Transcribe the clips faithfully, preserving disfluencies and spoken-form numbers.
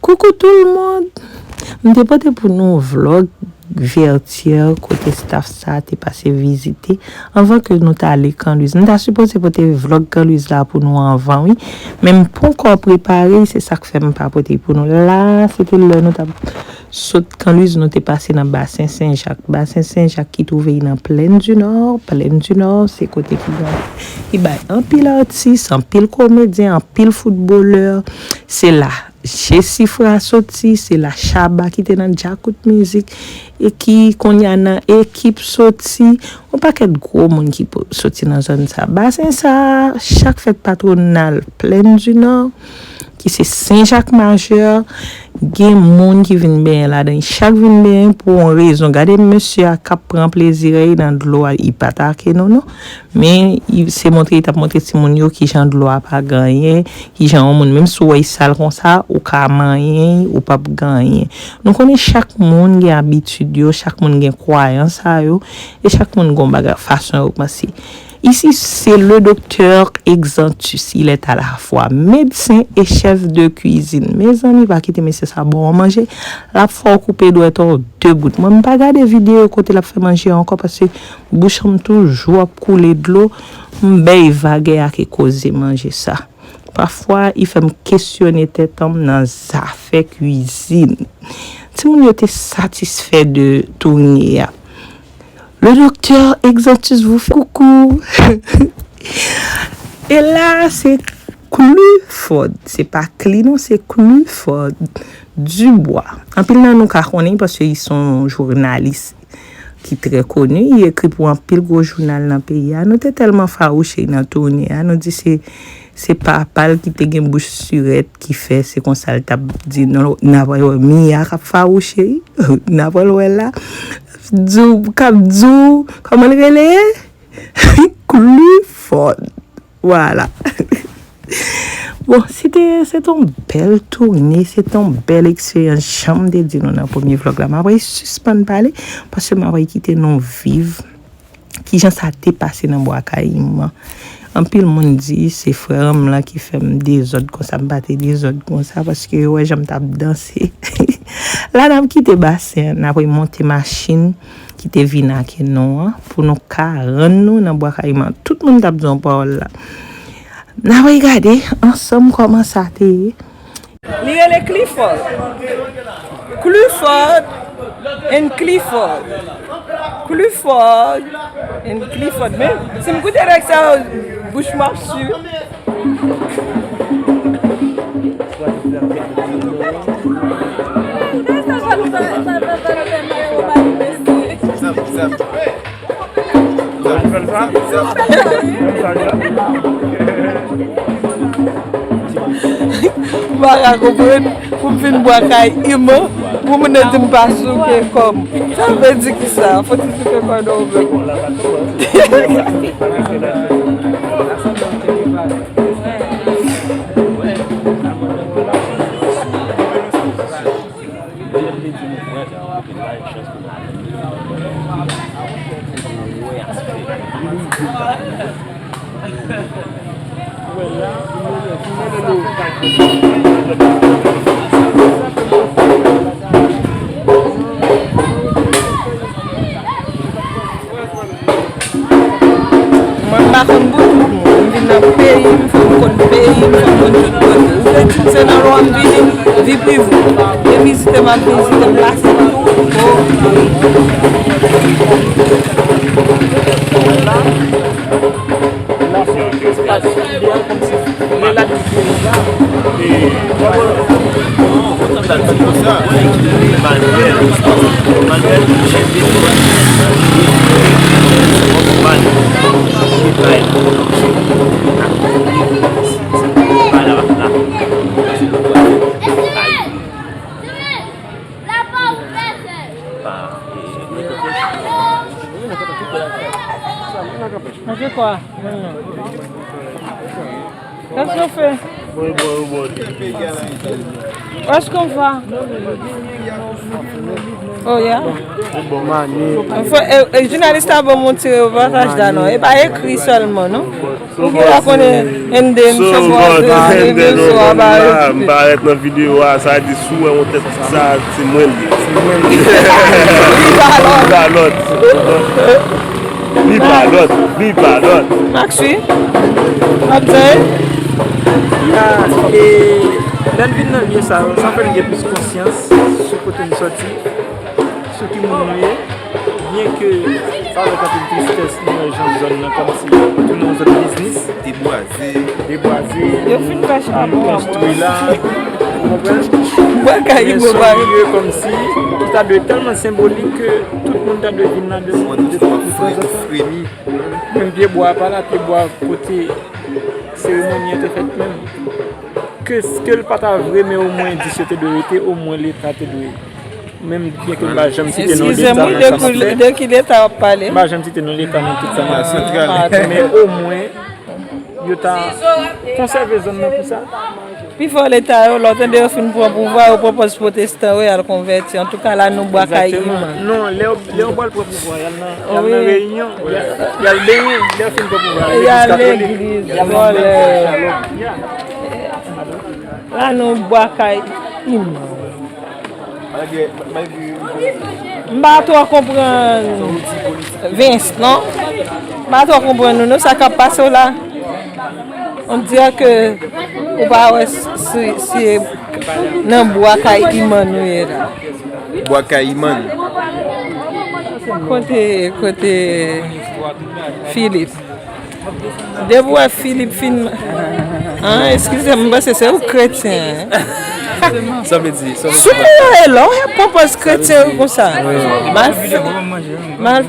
Coucou tout le monde! M te pote pou nou vlòg vètyèl kote staff sa te pase vizite anvan ke nou t ale Kanliz. M ta sipoze pote vlòg Kanliz la pou nou anvan, wi. Men m ponkò prepare, se sa k fè m pa pote pou nou. La, se te lè nou t ap sot Kanliz, nou te pase nan Basen Sen Jak. Basen Sen Jak ki twouve l nan Plèn di Nò. Plèn di Nò, se kote ki bay, ki bay anpil atis, anpil komedyen, anpil foutbolè. Se la Jesifra soti, se la Shabba ki te nan Djakout Mizik, e ki kounye a nan Ekip soti. Yon pakèt gwo moun ki po-, soti nan zòn sa. Basen sa, chak fèt patwonal Plèn di Nò, ki se Sen Jak Majè, gen moun ki vin benyen ladan. Chak vin benyen pou yon rezon. Gade mesye a k ap pran plezi l nan dlo a, li pa atake nou, non. Men, li, se montre, li t ap montre timoun yo kijan dlo a pa gen anyen, kijan yon moun, menm si w wè l sal konsa, ou ka manyen l, ou p ap gen anyen. Nou konnen chak moun gen abitid yo, chak moun gen kwayans a yo, e chak moun gen yon bagay, fason yo panse. Ici, c'est le docteur Exantus. Il est à la fois médecin et chef de cuisine. Mezanmi, pa kite mesye sa ba w manje. L ap fè w koupe dwèt ou de bout. Mwen, m pa gade videyo kote l ap fè manje ankò, paske bouch an m toujou ap koule dlo. M bèy vagè ak koze manje sa. Pafwa, li fè m kesyone tèt an m nan zafè kwizin. Timoun yo te satisfè de toune a. Le docteur Exantus vous fait coucou. E la, se Clifford. Se pa Cli, non, se Clifford Dubois. Anpil nan nou ka konnen l paske li se yon jounalis ki trè koni. Li ekri pou anpil gwo jounal nan peyi a. Nou te tèlman fawouche nan toune a. Nou di se, se papa l ki te gen bouch sirèt ki fè se konsa l t ap di. Non, n ap wè Mia k ap fawouche. N ap wè l la. Di w, k ap di w, kòman l rele? Clifford. Vwala. Bon, se te, se te yon bèl toune, se te yon bèl eksperyans, jan m te di nou nan premye vlòg la. M ap sispann pale, paske m ap kite nou viv kijan sa te pase nan Bwa Kayiman. Anpil moun di se frè m lan ki fè m dezòd konsa, m pa te dezòd konsa, paske yo wè jan m t ap danse. La, n ap kite basen an, n ap remonte machin ki te vin ak nou an, pou nou ka rann nou nan Bwa Kayiman. Tout moun t ap di yon pawòl la. N a regade ansanm kòman sa te ye. Li rele Clifford. Clifford and Clifford. Clifford and Clifford. Men, si m koute nèg sa yo, bouch mwen ap swi. M pa ka konprann pou m vin bwa kay Iman, pou moun nan di m pa souke kò m. Sa vle di kisa? Fò ti souke kò nan ou menm. Mwen m pa konn pou tout moun. M vin nan peyi m, fò m konn peyi m, fò m konn tout kote. Ou vle di m se nan lwa m vini, vi prive. E vizite m ap vizite, m pase tout kote. Manje kwa? Sa chofe. Est-ce qu'on va? Oh, yeah. Mani. Fò, e, e, jounalis la ban m yon ti repòtaj la, non. E pa ekri sèlman, non. Ou gen la konnen N D M se bò de N D M se bò ba yo. M parèt nan videyo a, sa di si w wè yon tèt sa, se mwen li ye. Li pa lòt. Li pa lòt. Li pa lòt. Li pa lòt. Maxi, w ap di? Ya, e lè n vin nan lye sa yo, sa fè n gen plis konsyans sou kote n sòti, sou ki moun nou ye. Byen ke avèk anpil tristès, nou wè jan zòn nan kòmsi tounen yon zòn biznis. Debwaze. Debwaze. Yo fin fè chapon an konstwi la. Ou konprann? Bagay men yo se yon pare. Lye kòmsi ki ta dwe tèlman senbolik ke tout moun ta dwe vin ladan. Mwen, nou te fè fremi. Menm pye bwa pa la, pye bwa kote seremoni an te fèt menm. Ke, ke l pa ta vre, men omwen dis yo te dwe rete, omwen Leta te dwe. Menm byen ke m pa janm site non Leta nan sa m ap fè. De ki Leta w ap pale? M pa janm site non Leta nan tout sa m ap fè. Men omwen, yo ta konsève zòn nan pou sa. Pifò Leta yo, lè w tande yo fin pran pouvwa, yo pran pòz pwotestan, yo, y al konvèti. Antouka, la, nou bwa kay iman. Non, lè yo, lè yo pral pran pouvwa, y al nan, y al nan reyinyon, y al, y al benyen, lè yo fin pran pouvwa, y al legliz katolik, y al nan legliz. La, nou bwa kay iman. M pa twò konprann Vince, non. M pa twò konprann nou, non, sa k ap pase w la. On dirè ke ou pa wè si, si nan bwa kay iman nou ye la. Bwa kay iman. Kote, kote Philippe? Depi w wè Philippe fin, an, eskize m, m panse se ou kretyen. Sa vle di, sa vle di. Sou mwen e lè w pran pòz kretyen konsa. Mal, mal,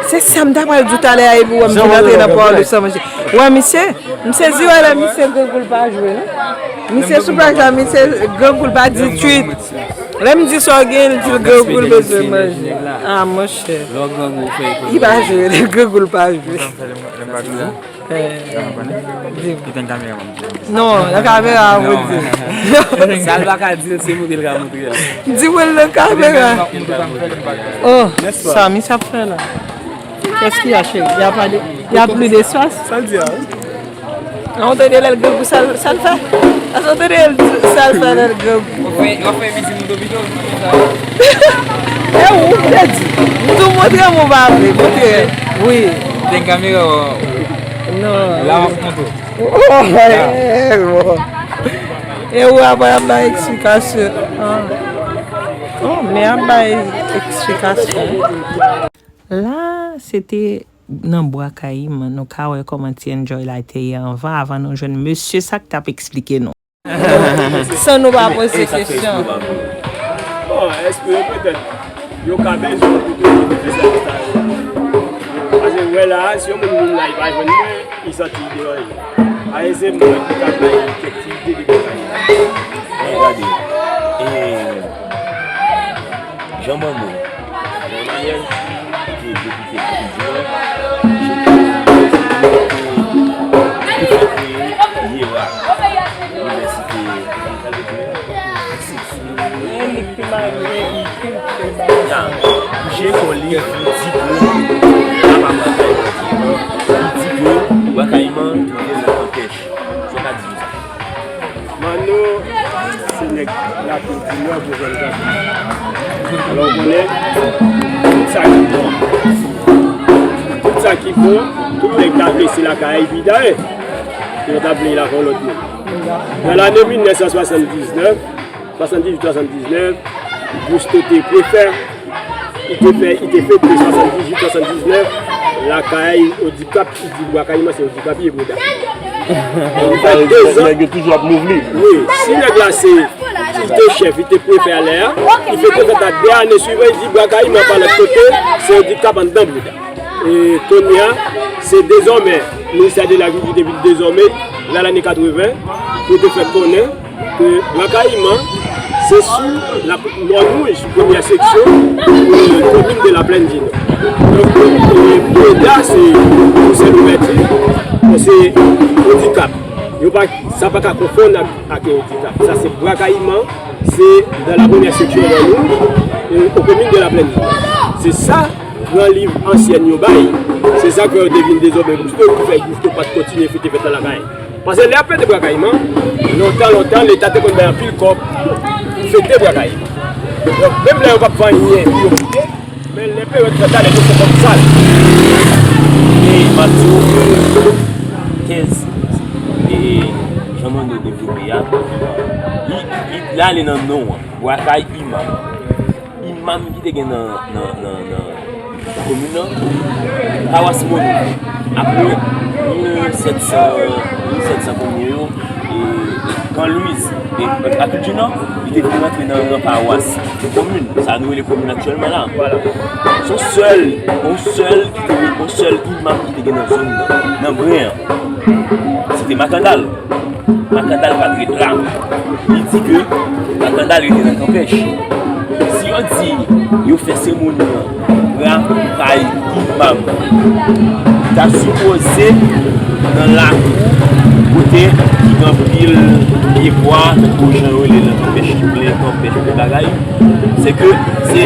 se sa m ta pral di w talè a, epi w wè m vin antre nan pawòl ou san manje. Wè misye, m sezi wè lè misye grangou l pa jwe, non. Misye sou plaj la, misye grangou l pa di twit. Lè m di sa w gen, l di l grangou l bezwen manje. Ah, monchè. Lè w grangou, w fè li pa jwe, li grangou l pa jwe. Eh, di m. Non, nan kamera a, pou di. Sa l pa ka di l, se montre l ka montre l. Di mwen nan kamera. Oh, sa misye ap fè la? Qu'est-ce qu'il y a, chérie? Il y a pas de, il y a plus de sauce? Sa l di a, wi. An, ou tande lè l grangou, sa l, sa l fè? Èske ou tande l, sa l fè lè l grangou? Ou fè, ou fè vizit moun Domino, ou fè sa? E ou, m te di. M tou montre m ou pa vle, montre. Wi. Ten kamera, non. La, w ap montre. Oh, eh, bon. E ou apre ap bay eksplikasyon. Ah. Oh, men ap bay eksplikasyon. La, se te nan bwa kayiman, nou ka wè kòman ti Enjoy la te ye anvan, avan nou jwenn mesye sa k t ap eksplike nou. San nou pa poze kesyon. Bon, espere petèt yo ka bezwen pou tou fè sa yo. Paske wè la, si yon moun vin la, li pa jwenn mwen, li santi li deranje. Alè, se mwen ki ka bay kèk ti ide de bagay. Men gade, e, Jan Manno, Jan Emmanuel, ki te depite Pwokidou an, ki te fè kreye yera, inivèsite, ya, kouche kò li, di ke, papa mwen, li di ke, Bwa Kayiman twouve l nan kèch. Sa w ka di sou sa? Manno, se nèg Lapil di Nò, Pwovèn Gad. Alò, ou konnen, tout sa ki bon, tout sa ki bon, tout nèg ta vle se lakay li pi dayè. Yo ta vle l avè yon lòt moun. Nan lane mil nèf san swasanndiznèf, swasanndizuit swasanndiznèf, Gusto te prefè, li te fè, li te fete swasanndizuit swasanndiznèf, lakay Odikap, li di Bwa Kayiman se Odikap ye, bouda. Sa vle di nèg yo toujou ap move li. Wi, si nèg la se, li te chèf, li te prefè alè a, li fete fèt la de ane swivan, li di Bwa Kayiman pa lòt kote, se Odikap anndan, bouda. E kounye a, se dezòmè, Ministè de Lagrikilti te vin dezòmè, nan lane katreven, pou te fè konnen ke Bwa Kayiman, se sou la, Mòn Wouj, premyè seksyon, e, komin de Laplèn di Nò. Donk, e, bouda se pou sèl ouvèti, se Odikap. Yo pa, sa pa ka konfonn ak, ak, e, Dikap. Sa se Bwa Kayiman, se dans la première section de nou, e, o komin de la Plaine. Se sa gran liv ansyen yo bay, se sa k fè yo te vin dezòbè Gusto, ki fè Gusto pa t kontinye fete fèt la lakay. Paske lè y ap fete Bwa Kayiman, lontan, lontan, Leta te konn bay anpil kòb pou fete Bwa Kayiman. Donk, menm lè yo p ap fè anyen pou yo kite, men lè peryòd sa, nèg yo fè kòb sal. E m ap di w, kenz, e, jan Mando devlope a, li, li, li ale nan non an, Bwa Kayiman. Imam ki te gen nan, nan, nan, nan komin nan, pawas Mono. Apre mil sèt san, mil sèt san kounye yo, e, Kan Lwiz, e, Lakil di Nò, li te vin rantre nan ran pawas komin, sa nou rele komin aktyèlman la. Se yon sèl, yon sèl ki te gen, yon sèl imam ki te gen nan zòn nan, nan Bren an. Se te Makandal. Makandal pa t ret la. Li di ke Makandal rete nan Kanpèch. Si yo di yo fè seremoni an Bwa Kayiman, ta sipoze nan lakou kote ki gen anpil pyebwa, tankou jan yo rele nan Kanpèch ki plen kanpèch, plen bagay. Se ke se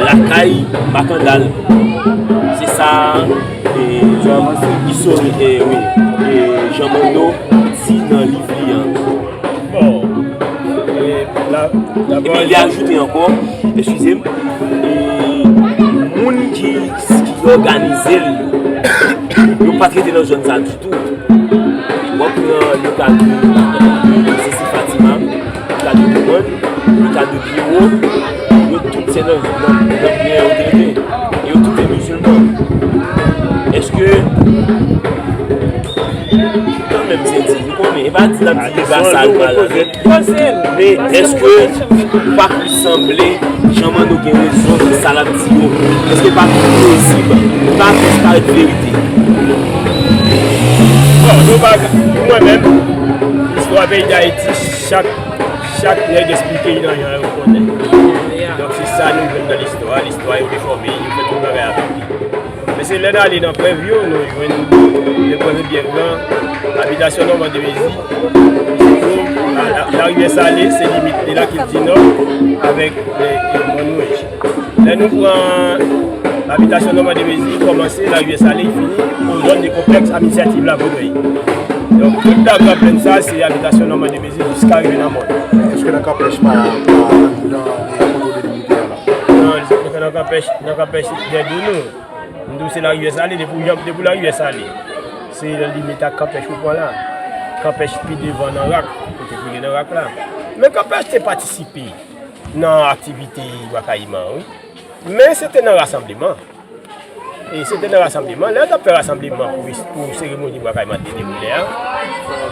lakay Makandal. Se sa, e, istorik, e, wi, e, Jan Mando di nan liv li an. Bon, e, la, la Epi li ajoute ankò, eskize m, e, moun ki, ki òganize l yo, yo pa t rete nan zòn sa ditou. W ap pran le ka de, de Sesi Fatima, le ka de Gouman, le ka de Pyewo, yo tout se nan, nan, nan Bren yo te rete. E yo tout se mizilman. Èske, kanmenm, se di, nou konnen, e pa di n ap di li pa sa, li pa la. Men èske ou pa plis sanble Jan Mando gen rezon nan sa l ap di yo? Èske pa pli plozib? Pa plis parèt verite? Bon, nou pa, pou mwen menm, istwa peyi Dayiti, chak, chak nèg esplike li nan jan yo konnen. Donk, se sa nou jwenn nan listwa. Listwa, yo defòme, yo fè tout bagay avèk li. Men se lè n ale nan prèv yo, nou jwenn de prèv byen gran, abitasyon Nòman de Mezi, se tou, la, la, larivyè Sale, se limit de Lakil di Nò avèk, e, e, Mòn Wouj. Lè nou pran abitasyon Nòman de Mezi, li kòmanse larivyè Sale, li fini o zòn de konplèks administratif Lavodrèy. Donk, tout Dagran Plèn sa, se abitasyon Nòman de Mezi jiska rive nan Mòn. Èske nan Kanpèch pa, pa anndan kontwòl de limite a la? Non, nan Kanpèch, nan Kanpèch, dèyè de nou. M di w se larivyè Sale, depi w janm, depi w larivyè Sale, se limit ak Kanpèch ou pran la. Kanpèch pi devan nan Rak, kote pou ye nan Rak la. Men Kanpèch te patisipe nan aktivite Bwa Kayiman, wi. Men se te nan rasanbleman. E se te nan rasanbleman, lè yo t ap fè rasanbleman pou, pou seremoni Bwa Kayiman te dewoule a.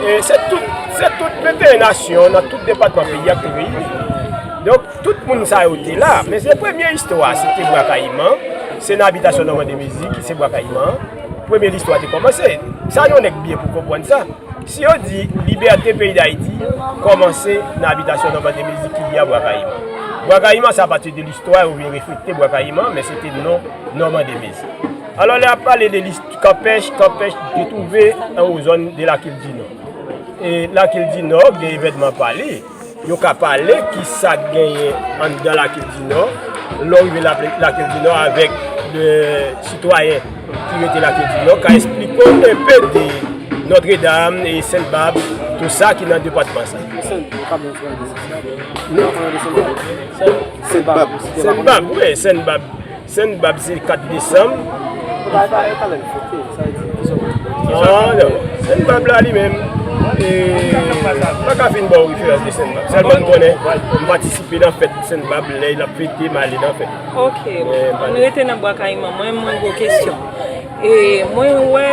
E se tout, se tout venteyen nasyon nan tout depatman peyi a ki te vini. Donk, tout moun sa yo te la, men se premye istwa, se te Bwa Kayiman, se nan abitasyon Nòman de Mezi ki se Bwa Kayiman an. Premye listwa te kòmanse. Sa yon nèg byen pou konprann sa. Si yo di libète peyi Dayiti kòmanse nan abitasyon Nòman de Mezi ki li a Bwa Kayiman. Bwa Kayiman, se apati de listwa yo vin reflekte Bwa Kayiman, men se te non Nòman de Mezi. Alò, lè y ap pale de lis-, Kanpèch, Kanpèch te twouve an o zòn de Lakil di Nò. E Lakil di Nò, gen evènman pa li. Yo ka pale kisa k genyen anndan Lakil di Nò. Lè w rive Lakil di Nò avèk de sitwayen ki rete Lakil di Nò, ka esplike w enpe de Nòtredam e Sent Bab, tou sa ki nan depatman sa. Sent Bab, wi, Sent Bab. Sent Bab se kat desanm. Ah, non. Sent Bab la li menm, e, m pa ka fin ba w referans de Sent Bab. Sèlman m konnen, m patisipe nan fèt Sent Bab, lè l ap fete, m ale nan fèt. Ok, nou rete nan Bwa Kayiman. Mwen, mwen gwo kesyon. E, mwen wè,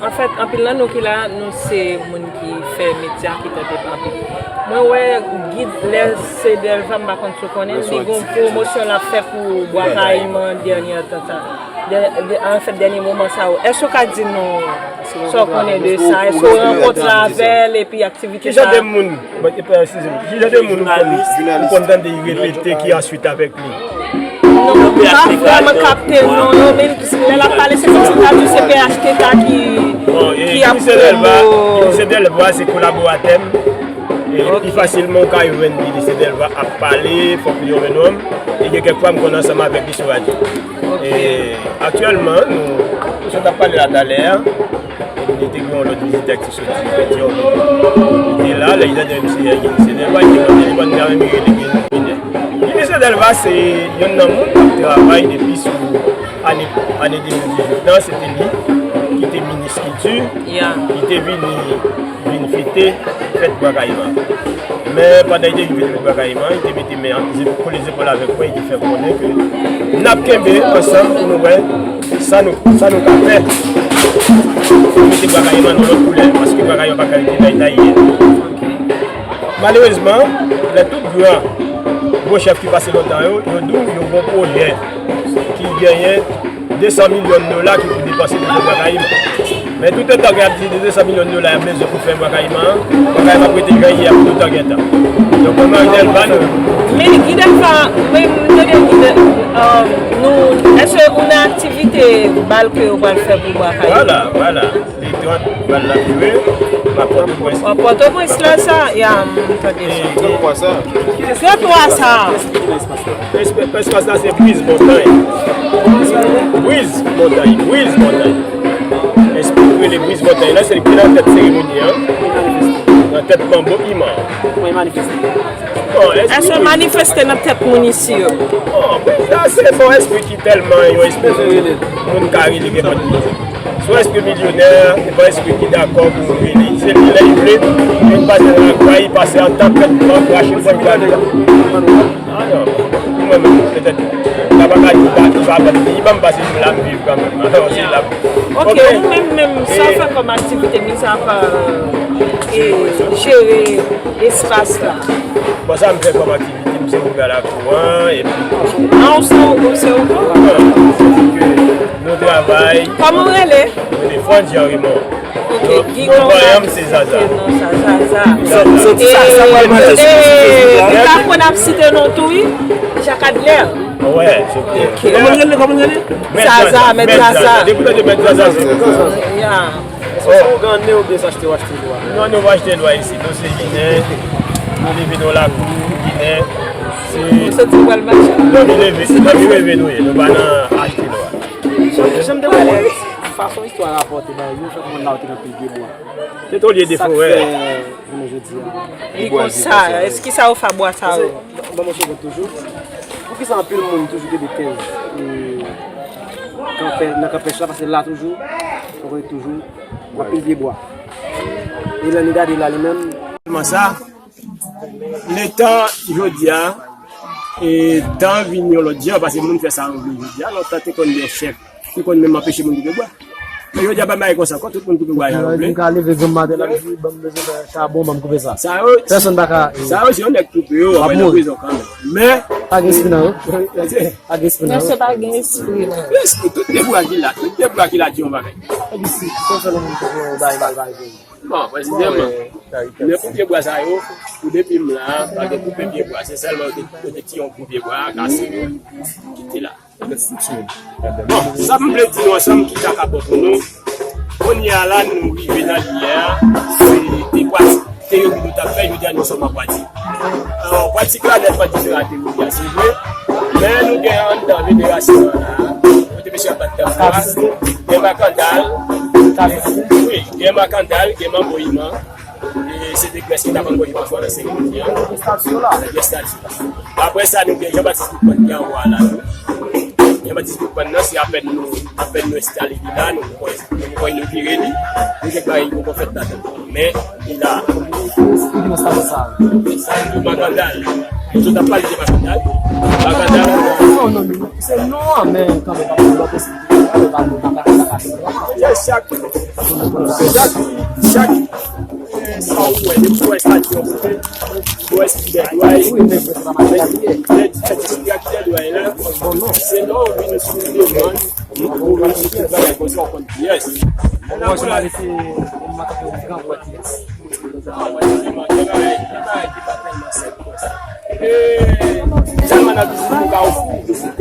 anfèt, anpil nan nou ki la, nou se moun ki fè medya, ki tande anpil. Mwen wè gid lè se Delva, m pa konn si w konnen, li gon pwomosyon l ap fè pou Bwa Kayiman dènye tan sa. Dè-, dè-, anfèt, dènye moman sa yo. Èske w ka di nou sa w konnen de sa? Èske w rankontre avè l epi aktivite sa? Ki jan de moun, bon, e pa, eskize m, ki jan de moun ou konn, ou konn tande y repete ki answit avèk li? Non, m pa vrèman kapte non yo, men lè l ap pale, se kòmsi l ta di se P H T K ki, ki ap pwomo. Lycée Delva se kolaboratè m. E pi fasilman, ou ka jwenn li, Lycée Delva ap pale, fòk li yon non m. E gen kèk fwa, m konn ansanm avèk li sou radyo. E aktyèlman, nou, nou sot ap pale la talè a. Epi li te gen yon lòt vizitè ki soti Petyonvil. Li te la, lè li tande misye gen misye Delva, li te mande li, pandan li menm li rele gen minè. Epi misye Delva se youn nan moun k ap travay depi sou ane, ane de mil dizuit lan, se te li ki te minis kilti, ki te vini, vin fete fèt Bwa Kayiman. Men pandan li te vin fete fèt Bwa Kayiman, li te mete men an, ze-, kole zepòl avèk mwen, li te fè konnen ke n ap kenbe ansanm pou nou wè sa nou, sa nou ka fè pou mete Bwa Kayiman nan lòt koulè, paske Bwa Kayiman pa ka rete nan eta li ye. Malerezman, lè tout gran gwo chèf ki pase lontan yo, yo di w yo gon pwojè ki genyen de san milyon dola ki pou depanse pou fè Bwa Kayiman. Men toutotan ke y ap di de san milyon dola y ap bezwen pou fè Bwa Kayiman an, Bwa Kayiman ap rete jan l ye a pou toutan gen tan. Donk, kòman Guy Delva nou... Men Guy Delva, men m tande Guy Delva, um, nou, èske ou nan aktivite bal ke yo pral fè pou Bwa Kayiman? Vwala, vwala. Li trant bal la vire, pa Pòtoprens. Pòtoprens la sa, ya, m tande sa. Trant twa sa. Trant twa sa. Espas la se Briz Montay. Briz Montay, Briz Montay. Espri ki rele Briz Montay la, se li ki nan tèt seremoni an. Nan tèt manbo iman. Bon, èske manifeste nan tèt moun isi yo? Bon, Briz la se bon espri ki tèlman yon espri moun ka rele nenpòt moun. Se yon espri milyonè, se pa yon espri ki dakò pou rele. Se li lè li vle, li pase nan lakay, li pase antan pèp, li ankouraje l pou l gade. Ah non, mwen menm, petèt, la pa ka di pa, li pa ban m, li ban m pase m la, m viv kanmenm. Alò, se la. Ok, ou menm, menm, sa w fè kòm aktivite, mis apa, e, jere espas la? Bon, sa m fè kòm aktivite, m se ouvè lakou an, epi... Ah, ou se, ou se ouvè? Wi, se di ke nou travay. Kòman w rele? Mwen rele Franz Jean Raymond. Ok, non, non, pa m se Zaza. Ok, non, sa, Zaza. Sa, sa, sa, sa, e, e, li ka konn ap site non tou, wi. Jacques Adler. Wè, se vre. Ok. Kòman l rele, kòman l rele? Zaza, Mèt Zaza. Depi w tande Mèt Zaza, se... Ya. Èske se ougan nen oubyen se achte w achte lwa? Non, nou pa achte lwa isi. Nou se Ginen. Nou leve nan lakou Ginen. Se... Ou soti pral mache? Dòmi leve, dòmi leve nou ye. Nou pa nan achte lwa. Jan, jan m te konprann, fason istwa a rapòte ba yo, fè konprann la yo te nan pye bwa. Se tolye de forè. Sa k fè jounen jodi a. Li konsa, èske sa yo fè bwa sa yo? Paske, ban mwen sou kont toujou. Poukisa anpil moun toujou kenbe tèz, e, kanpè, nan kanpèch la, paske la toujou, ou konnen toujou, anpil pye bwa. E lè nou gade la li menm. Sèlman sa, letan jodi a, e, tan vin yon lòt jan, paske moun fè sa yo vle jodi a, lontan te konn gen chèf ki konn menm anpeche moun koupe bwa. Men jodi a pa bagay konsa ankò, tout moun koupe bwa jan yo vle. Moun ka leve granm maten l ap di, "Ban m bezwen fè chabon, ban m koupe sa." Sa yo, pèsonn pa ka, sa yo, si yon nèg koupe yo, w ap nan prizon kanmenm. Men pa gen espri nan yo. Pa gen espri nan yo. Mesye pa gen espri nan yo. Espri, tout pye bwa ki la, tout pye bwa ki la di yon bagay. Epi si, si w fè nan moun koupe yon bagay mal, bagay. Bon, presizeman, men pou pye bwa sa yo, pou depi m la, pa gen koupe pye bwa, se sèlman yo te, yo te tiye yon kou pye bwa, kase yo, kite la. Bon, sa m vle di nou ansanm ki ta ka bon pou nou, kounye a la, nou rive nan liyè a, se de pratik teyori nou t ap fè, jodi a nou sòm an pratik. Alò, pratik la nètman diferan a teyori a, se vre, men nou gen anndan federasyon an la, kote mesye ap bat tanbou a, gen makandal, wi, gen makandal, gen manbo iman, e se de grès ki t ap anvoye pafwa nan seremoni an. Gen estati la. Apre sa, nou gen Jean Baptiste Boukman ki anwo a la tou. Jean Baptiste Boukman nan, se apèn nou, apèn nou enstale li la, nou poko, nou poko inogire li. Gen kèk bagay ki poko fèt ladan. Men, li la. Sa, se makandal. Nou sot ap pale de makandal. Makandal. Non, non, non. Se non, men kanmenm, pa gen lòt posiblite. Chak, chak, chak, sa ou wè, depi ou wè estati yon kote, ou wè si dèdway, lè, lè, lè, lè, lè, lè, lè, se lè ou vin sou demann, ou vin sou tout bagay konsa, ou konn kiyès. Bon, se pa rete, m pa ta fè yon gran bwèt kiyès. Sèlman nan vizit nou ka ofri vizit.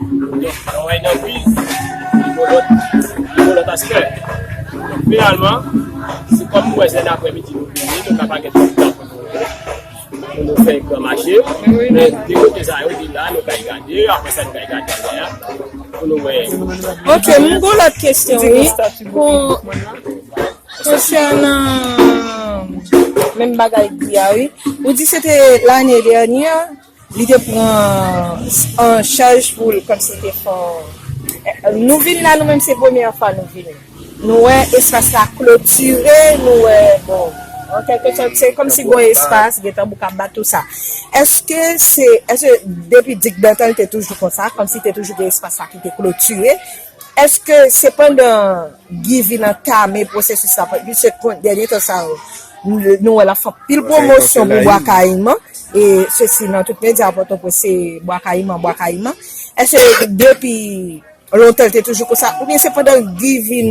Donk, lè w wè nan kriz, li gon lòt, li gon lòt aspè. Donk, finalman, se kòm m wè se nan aprèmidi nou vini, nou ka pa gen twòp tan pou nou, pou nou fè gran mache. Men de kote sa yo, di la, nou kay gade, apre sa, nou kay gade anlè a, pou nou wè. Ok, m gon lòt kesyon, wi. Kon-, konsènan menm bagay Guy a, wi. Ou di se te lane dènyè, li te pran an chaj pou l kòmsi te fè yon, nou vin la, nou menm se premyè fwa nou vini. Nou wè espas la klotire, nou wè, bon, an kèlke sòt, se kòmsi gon espas, gen tanbou k ap bat, tou sa. Èske se, èske depi digdantan li te toujou konsa, kòmsi te toujou gen espas la ki te klotire? Èske se pandan Guy vin antame pwosesis la, piske dènye tan sa yo, nou, nou wè l ap fè anpil pwomosyon pou Bwa Kayiman, e sesi nan tout medya Pòtoprens, se Bwa Kayiman, Bwa Kayiman. Èske depi lontan l te toujou konsa, oubyen se pandan Guy vin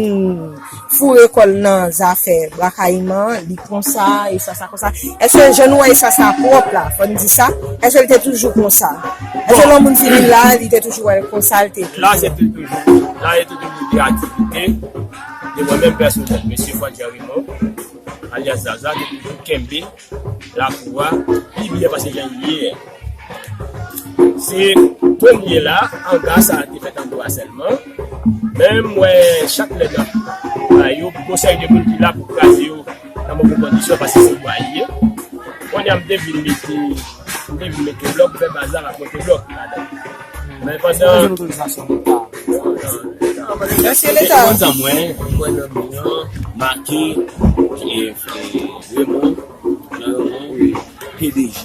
foure kò l nan zafè Bwa Kayiman, li konsa, e sa, sa konsa? Èske jan nou wè espas la pwòp la, fò n di sa, èske l te toujou konsa? Èske lè yon moun vini la, li te toujou wè l konsa, l te La, se te toujou, la, se te toujou de aktivite de mwen menm pèsonèl, mesye Fran Jean Raymond, alyas Zaza, te toujou kenbe lakou a pi byen pase jan l ye. Se premye la, anga sa a te fèt an bwa sèlman. Men m wè chak lè nan, yo, gon seri de moun ki la pou kraze yo nan move kondisyon, paske se bwa li ye. Kounye a, m te vin mete, m te vin mete blòk, m fè baz la, m ap mete blòk ladan. Men pandan Èske leta konn sa mwen, mwen nan men an, make, e, e, Raymond, Jean Raymond, P D G.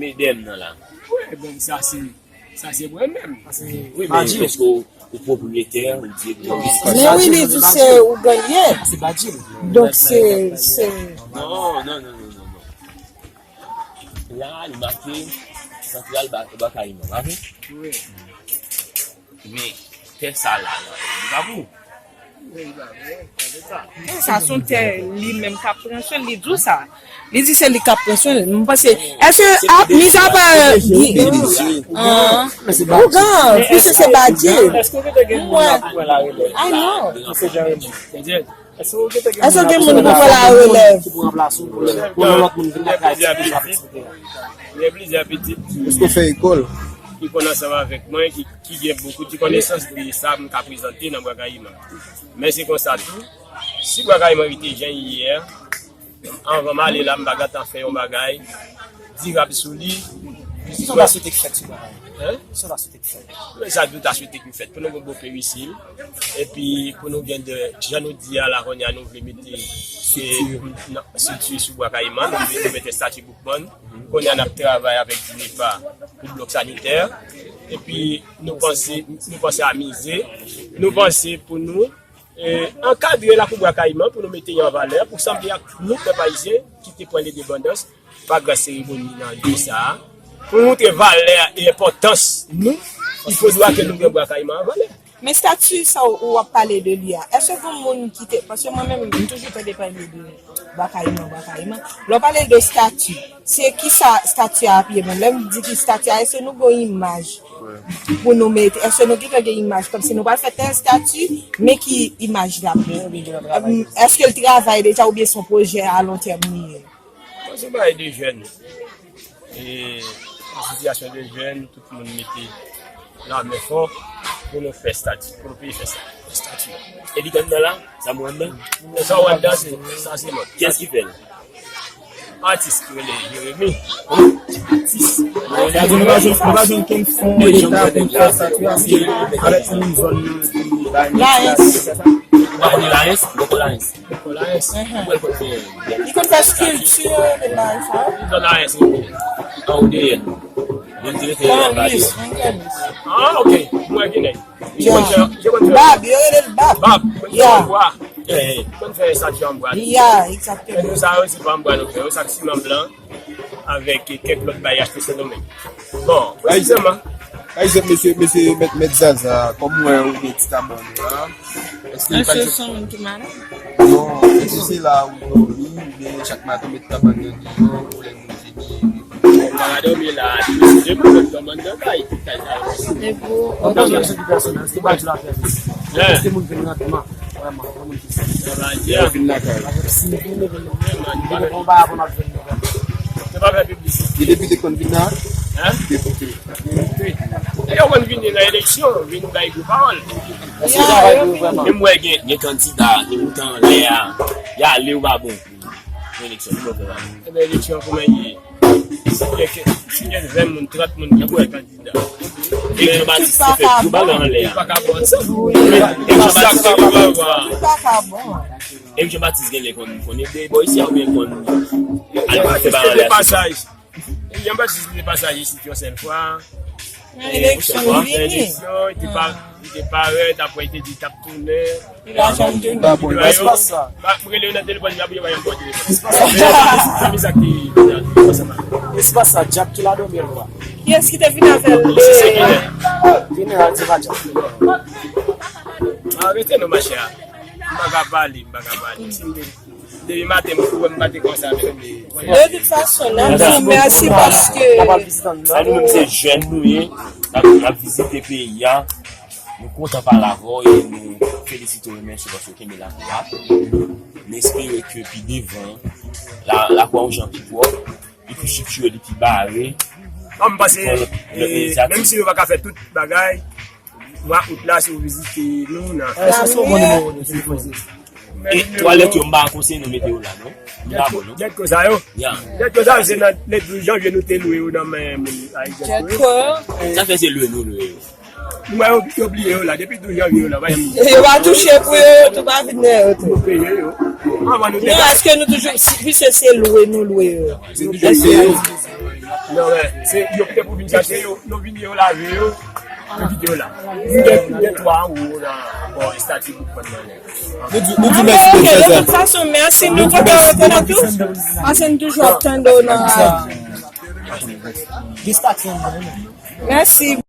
Medem nan la. Wi, bon, sa se, sa se mwen menm. Wi, men èske ou, ou pwopriyetè, ou direktè? Men wi, li di se ougan l ye. Donk se, se Non, non, non, non, non, non. La, li make Santral Ba-, Bwa Kayiman, pa vre? Wi. Men, tè sa la, la, li pa pou ou. Wi, li pa pou ou. Sa se yon tè li menm k ap pran swen l, li di w sa. Li di se li k ap pran swen l. M panse, èske, a, mizapa Guy, ougan, piske se Badji. Mwen, I know. Èske w gen moun pou pran larelèv? Gen plizyè pitit. Gen plizyè pitit ki, ki konn ansanm avèk mwen, ki, ki gen bokou de konesans de sa m ka prezante nan Bwa Kayiman. Men se konsa tou, si Bwa Kayiman rete jan l ye a, anvan m ale la, m pa gentan fè yon bagay dirab sou li. Kisa w ta swete k fèt sou Bwa Kayiman? Kisa w ta swete k fèt? Men sa tou ta swete ki fèt pou nou gon bon perisil. Epi pou nou gen de, jan nou di a la kounye a, nou vle mete, e, nan, estrikti sou Bwa Kayiman, nou vle, nou mete estati Boukman. Kounye a n ap travay avèk DINEPA pou blòk sanitè. Epi nou panse, nou panse a mize, nou panse pou nou, e, ankadre lakou Bwa Kayiman pou nou mete l an valè, pou sanble ak nou, pèp ayisyen, ki te pran lendepandans pa gras seremoni nan lye sa a, pou nou montre valè e enpòtans nou, il faudra ke nou gen Bwa Kayiman an valè. Men estati sa w, w ap pale de li a, èske gen moun ki te, paske mwen menm, m toujou tande pale de Bwa Kayiman, Bwa Kayiman. Lè w pale de estati, se ki sa estati a apiye menm? Lè m di ki estati a, èske nou gen yon imaj pou nou mete? Èske nou gentan gen imaj? Kòmsi nou pral fè tèl estati, men ki imaj l ap gen? Èske l travay deja oubyen se yon pwojè alontèm li ye? Bon, se bagay de jèn. E, an sitiyasyon de jèn, tout moun mete lamen fò pou nou fè estati, pou nou peye fè sa. Estati. Epi anndan la, sa mwen anndan? Sa w anndan, se, sa se lòt. Kiyès ki fè l? Atis ki rele Jeremi. Atis. Sa di nou pa jwenn, nou pa jwenn kenn fon leta pou n fè estati a, se avèk moun zòn nan ki bay nou estati, se sa? Ou pa konnen Laens? Ou pa konnen Laens? Li konn fè skilti, bagay sa yo. Li konn Laens, wi. An O D N. Li te rete anba li. Ah, ok. Mwen gen nèg. Li konn fè, li konn fè. Bab, yo rele l Bab. Bab, konn fè anbwa. Eh, eh. Konn fè estati anbwa. Ya, egzakteman. E nou sa yo, se pa anbwa nou fè, yo sa k siman blan avèk kèk lòt bagay achte Sendomeng. Bon, presizèman. Pa egzanp, mesye, mesye, mèt, mèt Zaza, kòm mwen ou gen ti kabann ou la, èske li pa... Èske se yon moun ki malad? Non, èske se la ou dòmi, oubyen chak maten ou met kabann nan deyò, pou lè moun vini? Ou pa ka dòmi la, se de moun k dòmi anndan kay, tout kay sa yo. E pou... An tèm de sante pèsonèl, èske pa di lapè? Èske moun vin rapidman? Vrèman, vrèman. Sa va di a. Yo vin lakay. Si nou vin, nou vin, nou vin. Depi nou pa avè n ap vin, nou vin. Se pa fè piblisite. Gen depite k konn vin la? Hein? Depite. E yo konn vini nan eleksyon, vin bay gwo pawòl. Èske sa va di vrèman? Menm wè gen, gen kandida, gen mouton anlè a. Y ale ou pa bon. Gen eleksyon, nou pa fè la. Ebyen, eleksyon kòman ye? Si gen, si gen ven moun, trant moun ki pou fè kandida. Eric Jean Baptiste te fè gwo bagay anlè a. Tout pa ka bon ansanm. Eric Jean Baptiste te fè gwo bagay. Tout pa ka bon. Eric Jean Baptiste genlè konn, konn ede bò isi a oubyen konn al fè bagay anlè a. Jean Baptiste te pasaj isit yon sèl fwa. Nan eleksyon, li vini. Nan eleksyon, li te pa, li te parèt, apre li te di l t ap tounen. Li pa janm tounen. Ba, bon, espas sa. Ba, m rele yo nan telefòn, y ap, yo pa janm pran telefòn. Espas sa. Zanmi sa ki, ki ansanm avè m. Espas sa, djab ki ladan oubyen lwa? Kiyès ki te vin avè l? Misye se Ginen. Ginen, al di pa djab. Arete non, machè. M pa ka pale, m pa ka pale. Si m te Depi maten, m tou wè m pa te konsa menm. De tout fason, n ap di w mèsi paske... A nou menm se jèn nou ye, n ap, n ap vizite peyi a. Nou kontan pale avè w e nou felisite w, remèsye w paske w kenbe lakou a. Nou espere ke pi devan, la, lakou a yon jan pi pwòp, li pi estrikture, li pi bare. Bon, m panse, menm si nou pa ka fè tout bagay, mwa out la, si w vizite nou nan... Èske se yon bon nimewo de telefòn? E twalèt yo, m pa konseye nou mete yo la, non. M pa bon, non. Djèt ko sa yo. Ya. Djèt ko sa yo, se nan le douz janvye nou te lwe yo nan men moun Ayiti. Djèt ko. Sa fè se lwe nou lwe yo. M wè yo, yo bliye yo la. Depi douz janvye yo la, pa janm... Yo pa touche pou yo, yo tou pa vin nan yo tou. Nou peye yo. Anvan nou te... Non, èske nou toujou, si, piske se lwe nou lwe yo? Se toujou lwe yo. Non, men, se, yo te pou vin chache yo, nou vini yo lave yo, nou kite yo la. M gen, m gen twa anwo la, bò estati bouk pann nan. Nou di, nou di mèsi pou... Ok, de tout fason, mèsi, nou kontan rekonèt ou. Paske n toujou ap tande w nan... Mèsi.